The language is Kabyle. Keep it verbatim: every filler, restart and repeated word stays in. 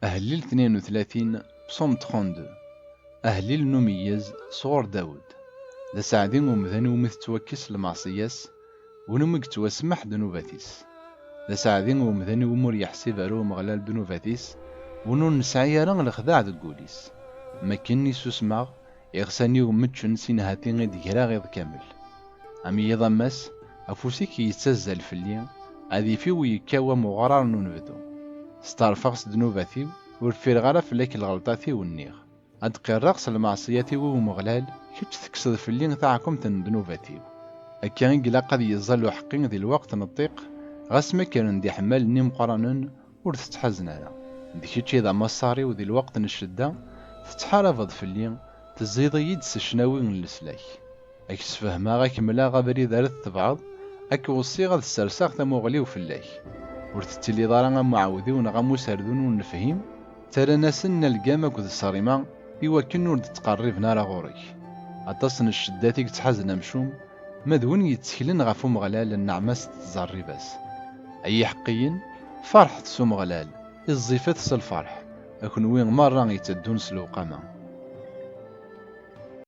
Ahellil tnin u tlatin, psaume trente-deux. Ahellil n umeyyez sɣur Dawed. D aseɛdi umdan iwumi tettwakkes lmeɛṣiyya-s, win umi yettwasemmeḥ ddnubat-is. D aseɛdi umdan iwumi ur yeḥsib ara Umeɣlal ddnubat-is, win ur nesɛi ara lexdeɛ deg wul-is. Makken i susmeɣ, iɣsan-iw mmeččen si nnhati i d-greɣ iḍ kamel. Am yiḍ am ass, afus-ik yettazzal fell-i, adif-iw yekkaw am uɣrar n unebdu. Steɛrfeɣ s ddnubat-iw, ur ffireɣ ara fell-ak lɣelṭat-iw nniɣ. Ad d-qirreɣ s lmeɛṣiyat-iw i Umeɣlal, kečč tekkseḍ fell-i taɛkemt n ddnubat-iw. Akka i ilaq ad yeẓẓal uḥeqqi di lweqt n ṭṭiq, ɣas ma kkren-d iḥemmalen imeqqranen, ur tettḥazen ara. D kečč i d amaṣṣar-iw di lweqt n ccedda, tettḥarabeḍ fell-i, tezziḍ-iyi-d s ccnawi n leslak. Ad k-sfehmeɣ, ad k-mleɣ abrid ara tettebɛeḍ, ad k-weṣṣiɣ ad sserseɣ tamuɣli-w fell-ak. Ur tettiliḍ ara am uɛewdiw neɣ am userdun ur nefhim, ttarran-asen algam akked ṣṣrima i wakken ur d-ttqerriben ara ɣur-k. Aṭas n cceddat i yettḥazen amcum, ma d win yetteklen ɣef Umeɣlal nneɛma-s tettẓerrib-as. Ay iḥeqqiyen, ferḥet s Umeɣlal, iẓẓifet s lferḥ, a kenwi merra yetteddun s lewqama.